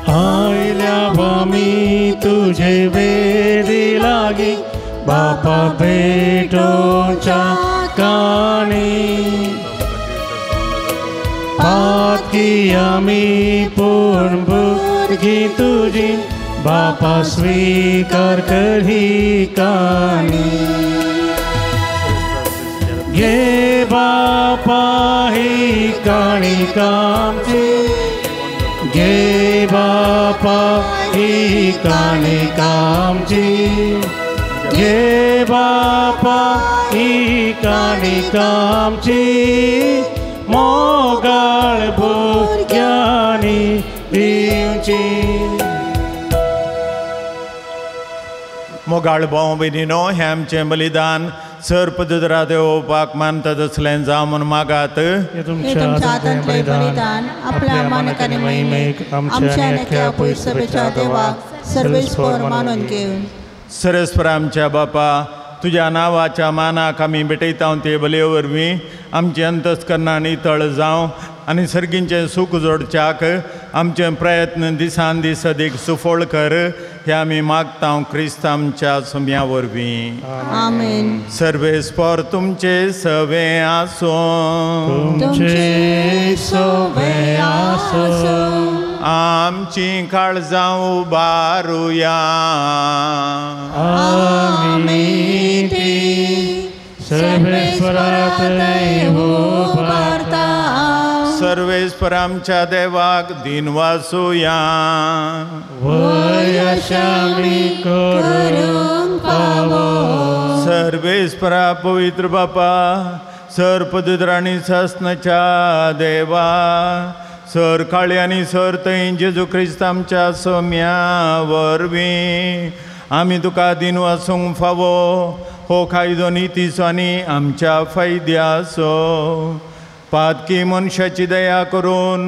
आयल्या आमी तुझे वेदी लागी बापा भेटोच्या काणी पातकी आमी पूण भुरगीं तुजी बापा स्वीकार कर ही काणी. घे बापा ही काणी कामची, घे बापा ही काणी कामची, घे बापा ही काणी कामची मोगाळ भुरग्यांनी दिवची. मोगाळ भाव भयणीनो, हें आमचें बलिदान सर पदरा देवपाक मानता तसलें जावं म्हूण मागात. हे तुमच्या हातांतलें बलिदान आपल्या मानक आनी महिमेक आमच्या आनी अख्ख्या पयसभेच्या देवाक सर्वेस्पर मानून घेवन. सरस्पर आमच्या बापा, तुज्या नांवाच्या मानाक आमी भेटयता ते बलये वरवीं आमचें अंतस्करणां नितळ जावं आनी सर्गींचें सूख जोडच्याक आमचे प्रयत्न दिसान दीस अदीक सुफळ कर, हे आमी मागता क्रिस्त आमच्या सम्या वरवीं. आमेन. सर्वेस्पर तुमचे सवे आसूं. तुमचे सवे आसूं. आमची काळजां उबारुया. आमी ती सर्वेस्पराक उबारता. सर्वेस्पर आमच्या देवाक दिनवासुया. वय आमी करूंक फावो. सर्वेस्परा पवित्र बापा, सर पवित्र आनी सासणाच्या देवा, सर काळी आनी सर थंय जेजू क्रिस्त आमच्या सम्या वरवीं आमी तुका दिनवासूंक फावो. हो कायदो नितीचो आनी आमच्या फायद्याचो. पातकी मनशाची दया करून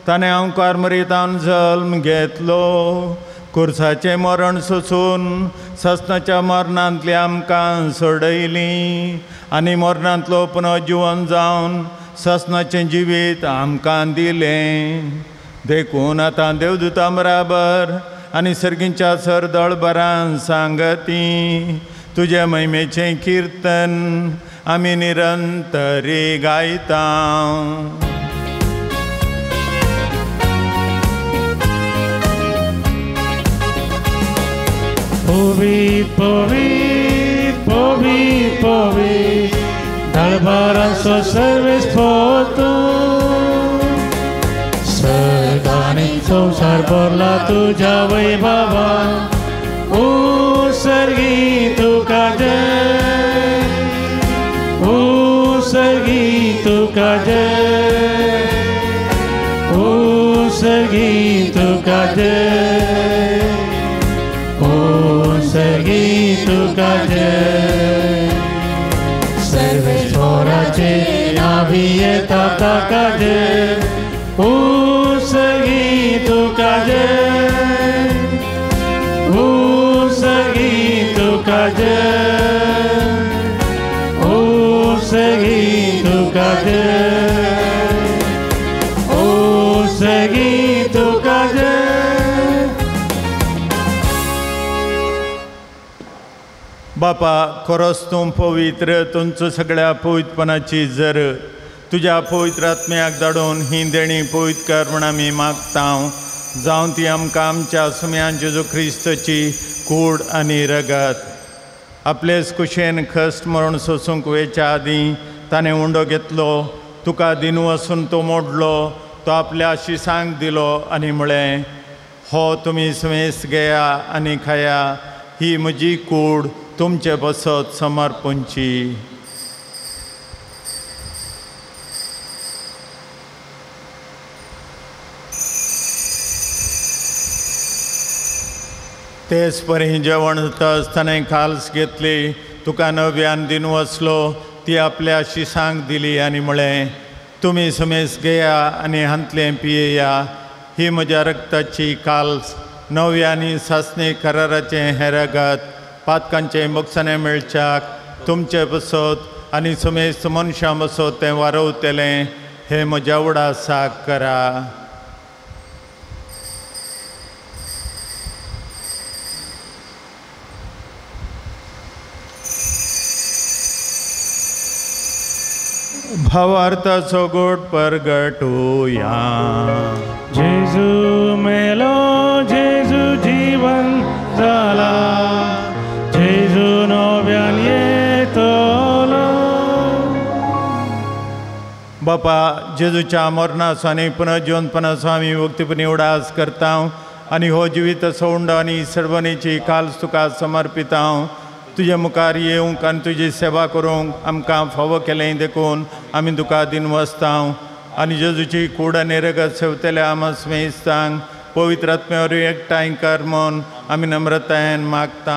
ताणें अंकार मरितान जल्म घेतलो. कुर्साचें मरण सोसून ससनाच्या मरणांतली आमकां सोडयली आनी मरणांतलो पुनर्जिवन जावन ससनाचें जिवीत आमकां दिलें. देखून आतां देवदूतां बराबर आनी सर्गींच्या सरदळबरान सांगती तुजे महिमेचें किर्तन आमी निरंतरी गायता. पवित्र पवित्र पवित्र पवित्र दरबारांचो सर्वेस्पर तूं, सर्ग आनी संवसार भरला तुज्या वैभवान. ओ सर्गी तुका जय, ओ सर्गी तुका जय, ओ सर्गी तुका जय, ओ सर्गी तुका जय. सर्वेस्पराचे नावी येता ताका जय, ओ सर्गी तुका जय, ओ सर्गी तुका जय, ओ सर्गी तुका जय, ओ सर्गी तुका जय. बापा, खरोच तूं पवित्र, तुमचो सगळ्या पवित्रपणाची जर तुज्या पवित्र आत्म्याक धाडून ही देणी पवित्र कर म्हूण आमी मागता. जावं ती आमकां आमच्या सुम्यान जेजू क्रिस्ताची कूड आनी रगत. आपलेच कुशेन कश्ट मरण सोसूंक वेच्या आदीं ताणें उंडो घेतलो, तुका दिनू आसून तो मोडलो, तो आपल्या शिसांक दिलो आनी म्हळें, हो तुमी समेस घेया आनी खाया, ही म्हजी कूड तुमचे बसत समर्पणची. तेच परी जेवण जाता आसतना खाल्स घेतली, तुका नव्यान दिनू आसलो, ती आपल्या शिसांक दिली आनी म्हळें, तुमी समेस घेया आनी हांतलें पियेया, ही म्हज्या रक्ताची काल्स, नव्या आनी सासणी कराराचें हें रगत, पातकांचें बक्षाणें मेळच्याक तुमचे बसत आनी समेस्त मनशां बसत तें वारवतलें, हें म्हज्या उडासाक करा. भावार्थाचो गोड परगटुया. जेजू मेलो, जेजू जीवन जाला, जेजू नव्यान येतलो. बापा, जेजूच्या मरणाचो आनी पुनर्जिवनपणाचो आमी वक्तीपणी उडास करता आनी हो जिवीत उंडो आनी सर्वणीची काल्स तुका समर्पिता. तुजे मुखार येवंक आनी तुजी सेवा करूंक आमकां फावो केलें देखून आमी तुका दिनवासता. आनी जेजूची कूड आनी रगत सेवतल्या आमा स्मेस्तांक पवित्र आत्म्या वरवीं एकठांय कर म्हूण आमी नम्रतायेन मागता.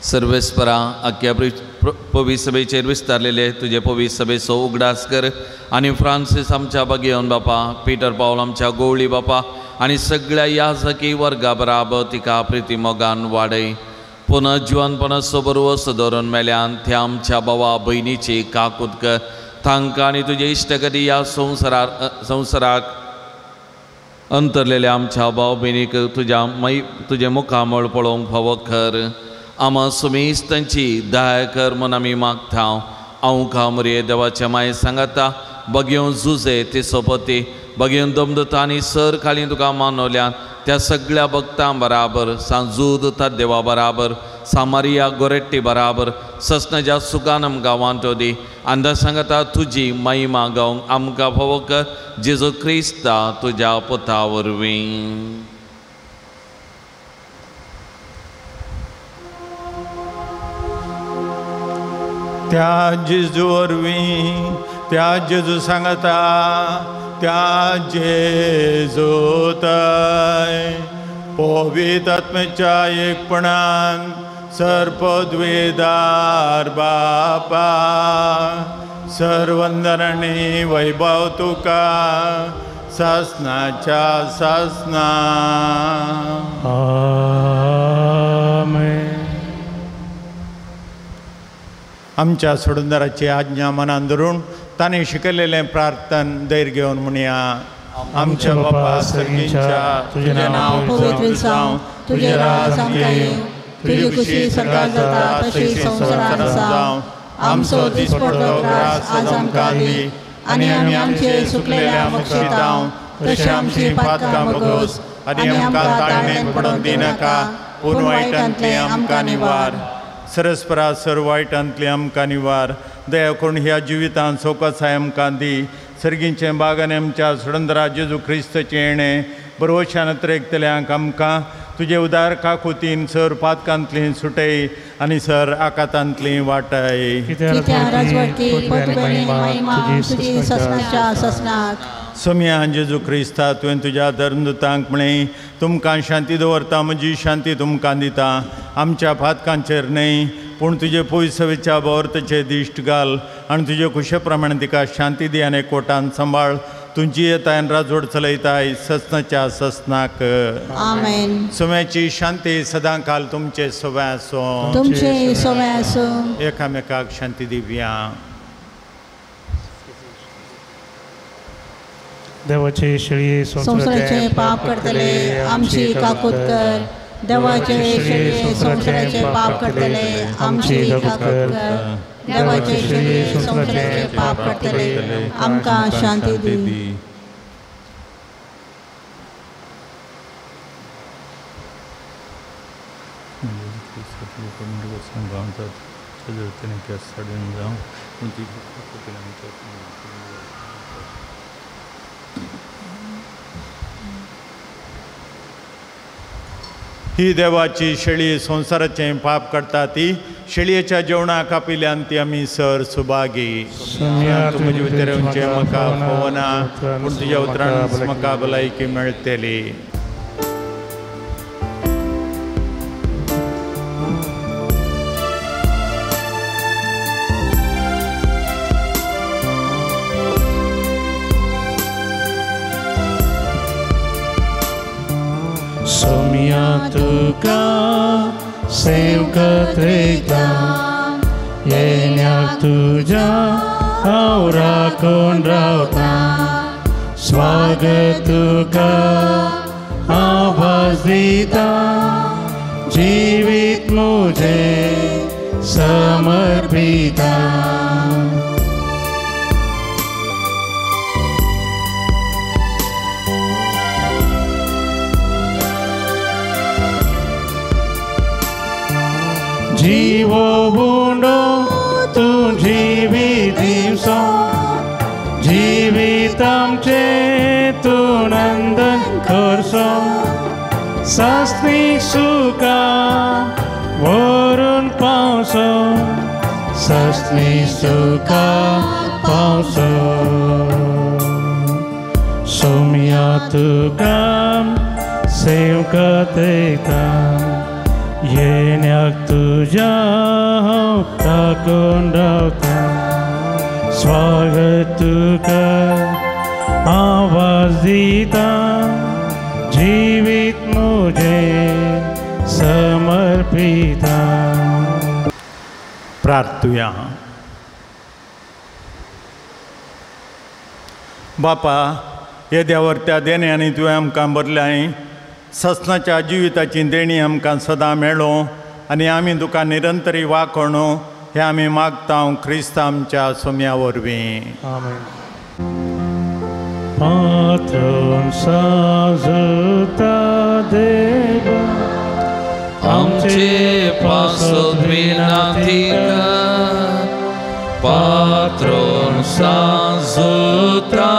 सर्वेस्परा, आख्या पवित्र सभेचेर विस्तारलेले तुजे पवित्र सभेचो उगडास कर आनी फ्रांसीस आमच्या बागेवन बापा, पीटर पावल आमच्या गोवळी बापा आनी सगळ्या याजकी वर्गा बराबर तिका प्रिती मोगान वाडय. पुनर्जिवनपणाचो बरवस दवरून मेल्यान त्या आमच्या भावा भयणीची काकूत कर. तांकां आनी तुजे इश्टगती ह्या संवसाराक अंतरलेल्या आमच्या भाव भयणीक तुज्या तुजें मुखामळ पळोवंक फावो कर. आमा सुमीस तांची दया कर म्हूण आमी मागता. हांव कामरे देवाच्या माये सांगाता बगेवन जुजे ते सोपती बगेवन दमदता आनी सर खाली तुका मानवल्यान त्या सगळ्या भक्तां बराबर, सांजूद देवा बराबर, सामारिया गोरेट्टी बराबर, ससनजा सुगानम गांवांत दी अंदा सांगता तुजी महिमा गावंक आमकां फावो कर. जेजू क्रिस्ता तुज्या पुता वरवीं. त्या जेजू वरवीं, त्या जेजू सांगता, त्या जेजूतय पवित्र आत्म्याच्या एकपणान सर्पद्वेदार बापा, सर्वंदरणी वैभव तुका सासनाच्या सासना. आमेन. आमच्या सोडूनदाराची आज्ञा मनान धरून ताणें शिकयलेलें प्रार्थन धैर्य घेवन म्हणया. आमच्या बापा सर्गींच्या, तुजें नांव पवित्र जावं, तुजें राज आमकां येवं, तुजी खुशी स्वर्गांत जाता तशी संवसारांत जावं. आमचो दिसपडतो ग्रास आज आमकां दी आनी आमी आमचे चुकलेल्या बक्षितां तशें आमची पातकां भोगोस आनी आमकां ताळणेंत पडून दिनाका, पूण वायटांतलें आमकां निवार. सरस्परा सर वायटांतलें आमकां निवार. दया करून ह्या जिवितांत सोकोसाय आमकां दी. सर्गींचें बागान आमच्या सोडंदरा जेजू क्रिस्ताचें येणें बरवशान त्रेकतल्यांक आमकां तुजे उदार काकुतीन सर पातकांतलीं सुटय आनी सर आकातांतलीं वाटय. सोम्या जेजू क्रिस्ता, तुवें तुज्या धर्मदूतांक म्हळें, तुमकां शांती दवरता, म्हजी शांती तुमकां दिता. आमच्या पातकांचेर न्हय पूण तुजे पयसवेच्या बोवर्तचे दिश्ट घाल आनी तुजे खुशे प्रमाणे तिका शांती दी आनी कोटान सांबाळ. तुमची येतायन राजवट चलयताय ससनाच्या ससनाक. आमेन. सोम्याची शांती सदां काल तुमचे सोवे आसूं, तुमचे सोवे आसूं. एकामेकाक शांती दिवया. देवाचे शेळये संवसाराचे पाप करतले आमची काकूत कर. देवाचे शेळये संवसाराचे पाप करतले आमची काकूत कर. देवाचे शेळये संवसाराचे पाप काडटले, आमकां शांती दी. ही देवाची शेळी संवसाराचें पाप काडटा ती शेळयेच्या जेवणाक कापिल्यान ती आमी सर सुभागी. तूं म्हजे भितर येवचें म्हाका फावना, पूण तुज्या उतरान म्हाका भलायकी मेळटली. तुका सेवकत एकदा येण्याक तुज्या हांव राखून रावता. स्वागत तुका आवाज दिता, जिवीत म्हजें समर्पिता. जीवो उंडो तूं जिवीत दिवसो, जिवीत आमचें तूं नंदन करसो. सासणी सुखा व्हरून पावसो, सासणी सुखा पावसो. सोम्या तुका सेवकत एकदा येण्याक तुज्या हांव राखून रावता. स्वागत तुका आवाज दिता, जिवीत म्हजें समर्पिता. प्रार्थुया. बापा, येद्यावर त्या देण्यांनी तुवें आमकां भरल्याय. ससनाच्या जिविताची देणी आमकां सदां मेळो आनी आमी तुका निरंतरी वाकोणो हें आमी मागता क्रिस्त आमच्या सोम्या वरवीं. आमेन. पात्रोन साजुता देवा, आमचे पासत विनाती कर. पात्रोन साजुता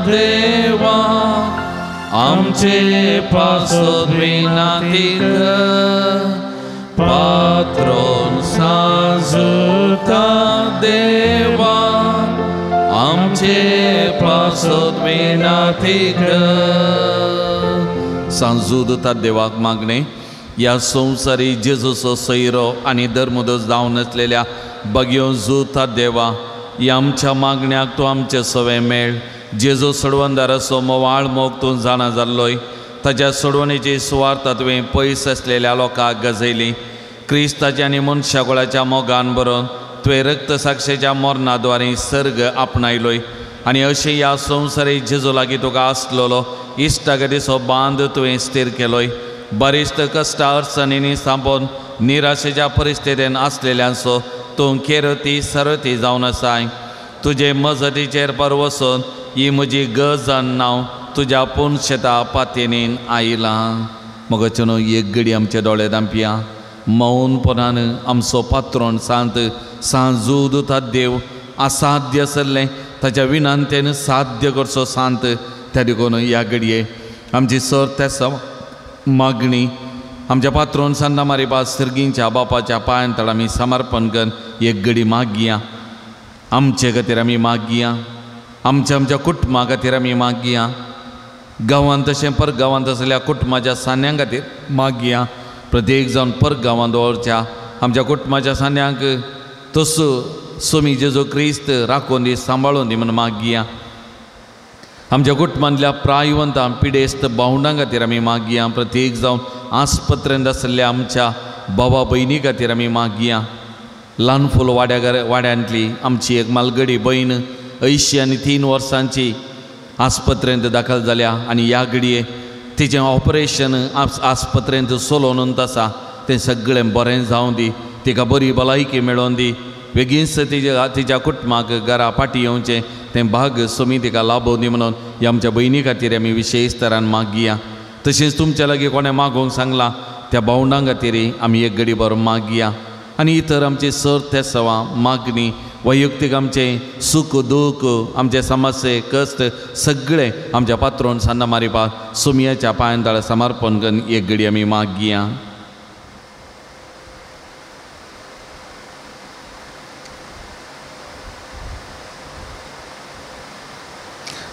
देवा, आमचे पासत विनाती कर. पात्रोन साजुता देवा, आमचे पासत विनाती कर. सांजुता देवाक मागणे ह्या संवसारी जेजूचो सैरो आनी धर्मदोश जावन आसलेल्या बगयो जुता देवा, ह्या आमच्या मागण्याक तूं आमचे सवे मेळ. जेजू सोडवणदाराचो मोवाळ मोग तूं जाणा जाल्लोय, ताज्या सोडवणेची सुवार्थ तुवें पयस आसलेल्या लोकांक गजयली. क्रिस्ताच्या आनी मनशाकुळाच्या मोगान बरोवन तुवें रक्तसाक्षेच्या मरणा द्वारे सर्ग आपणायलोय आनी अशें ह्या संवसारी जेजू लागीं तुका आसलेलो इश्टागतीचो बांद तुवें स्थीर केलोय. बरेच कश्टा अडचणींनी सांपोवन निराशेच्या परिस्थितीन आसलेल्यांचो तूं केरती सरती जावन आसाय. तुजे मजतीचेर परवसून ही म्हजी गजान नांव तुज्या पुनशेता पातयेन आयलां. मगो न्हू एक घडी आमचे दोळे धांपया. मौनपणान आमचो पात्रोण सांत सांजूद देव असाध्य आसलें ताच्या विनंतेन साध्य करचो सांत. त्या देखून ह्या घडये आमची सर त्या मागणी आमच्या पात्रोन सांता मारिबा सर्गींच्या बापाच्या पांयां तळ आमी समर्पण करून एक घडी मागया. आमचे खातीर आमी मागया, आमच्या आमच्या कुटुंबा खातीर आमी मागया, गांवांत तशें परगांवांत आसल्या कुटुंबाच्या सान्यां खातीर मागया. प्रत्येक जावन परगांवांत दवरच्या आमच्या कुटुंबाच्या सान्यांक तसो सोमी जेजू क्रिस्त राखून दी सांबाळून दी म्हूण मागया. आमच्या कुटुंबांतल्या प्रायवंतां पिडेस्त भावंडां खातीर आमी मागया. प्रत्येक जावन आस्पत्रेंत आसल्या आमच्या भावा भयणी खातीर आमी मागया. ल्हान फूल वाड्यांतली आमची एक मालगडी भयण 83 वर्सांची आस्पत्रेंत दाखल जाल्या आनी ह्या घडये तिचें ऑपरेशन आस्पत्रेंत चलोवन आसा. तें सगळें बरें जावं दी, तिका बरी भलायकी मेळोवन दी. बेगीनच तिच्या कुटुंबाक घरा फाटी येवचें तें भाग सोमी तिका लाभोवनी दी म्हणून ह्या आमच्या भयणी खातीर आमी विशेश तरान मागया. तशेंच तुमच्या लागीं कोणें मागोवंक सांगलां त्या भावंडां खातीर आमी एक घडी भर मागया. आनी इतर आमचे सर तेसवां मागणी वैयक्तीक आमचें सूख दूख आमचे समस्ये कश्ट सगळें आमच्या पात्रोन सान्ना मारिपा सोमयाच्या पांयां तळा समर्पण करून एक घडी आमी मागया.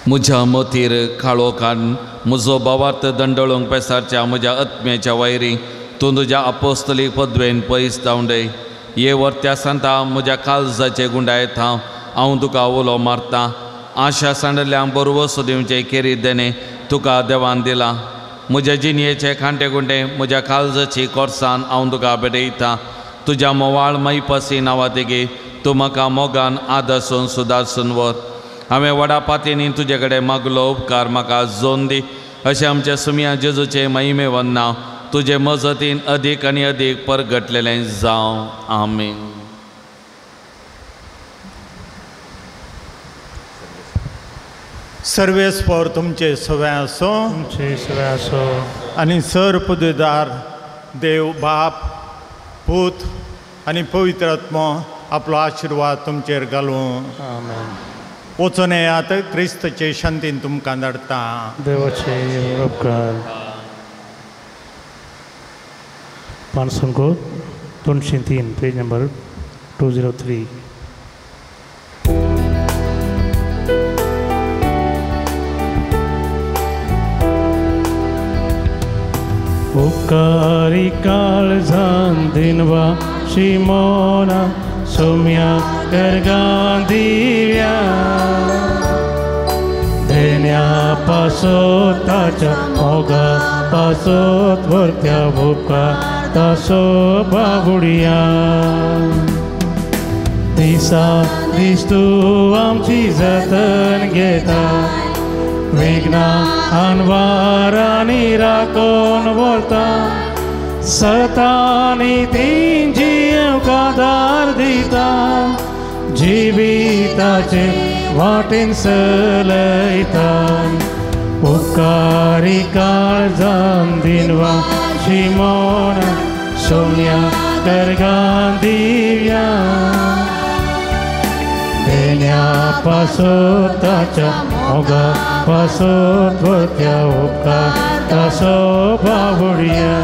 म्हज्या मतीर काळो काड म्हजो भावार्थ दंडळूंक पेसारच्या म्हज्या आत्म्याच्या वैरी तूं तुज्या अपोस्तलीक पदवेन पयस धांवडय. ये वर्त्या सांता म्हज्या काळजाचे गुंडायत हांव तुका उलो मारता. आशा सांडल्या बरवसो दिवचें केरी देणें तुका देवान दिलां. म्हज्या जिणयेचे खांटे गुंडे म्हज्या काळजाची कोर्सान हांव तुका भेटयता. तुज्या मोवाळ मैपासी नांवा तेगी तूं म्हाका मोगान आदर्सून सुदारसून व्हर. हांवें व्हडा पातयेनी तुजे कडेन मागलो उपकार म्हाका जोन दी. अशें आमच्या सुमया जेजूचें महिमे वंदना तुजे मजतीन अदीक आनी अदीक परगटलेलें जावं. आमेन. सर्वेस्पर तुमचे सवे आसो तुमचे सवे आसो आनी सर पदवीदार देव बाप पूत आनी पवित्र आत्मो आपलो आशिर्वाद तुमचेर घालूं. आमेन. वचून येयात क्रिस्तचे शांतीन तुमकां धाडटा. देवाचे उपकार. पानसंको 203 पेज नंबर 203. उपकारी काळजान दिनवा शिमोना सोम्या करगां दिव्या देण्या पासोत ताच्या मोगा पासोत वरत्या उपकार तासो बाबुडया. दिसा दीस तूं आमची जतन घेता विघ्ना अनवारांनी राखून व्हरता सतानी तीन जियेवंक आदार दिता जिविताचे वाटेन चलयता. उपकारी काळजान दिनवा शिमोना सोम्या करगां दिव्या देण्या पासोत ताच्या मोगा पासोत वरत्या उपकार तासो बाबुडया.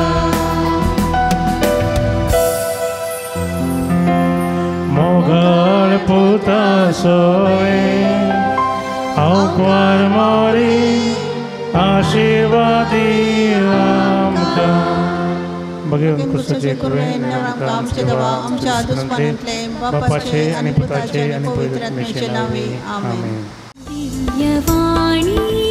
मोगाळ पुता सोय हांव मोरी आशिर्वादी आमकां. बापाचे आनी पुताचे आनी पवित्र आत्म्याचे नांवे. आमेन. दिव्यवाणी.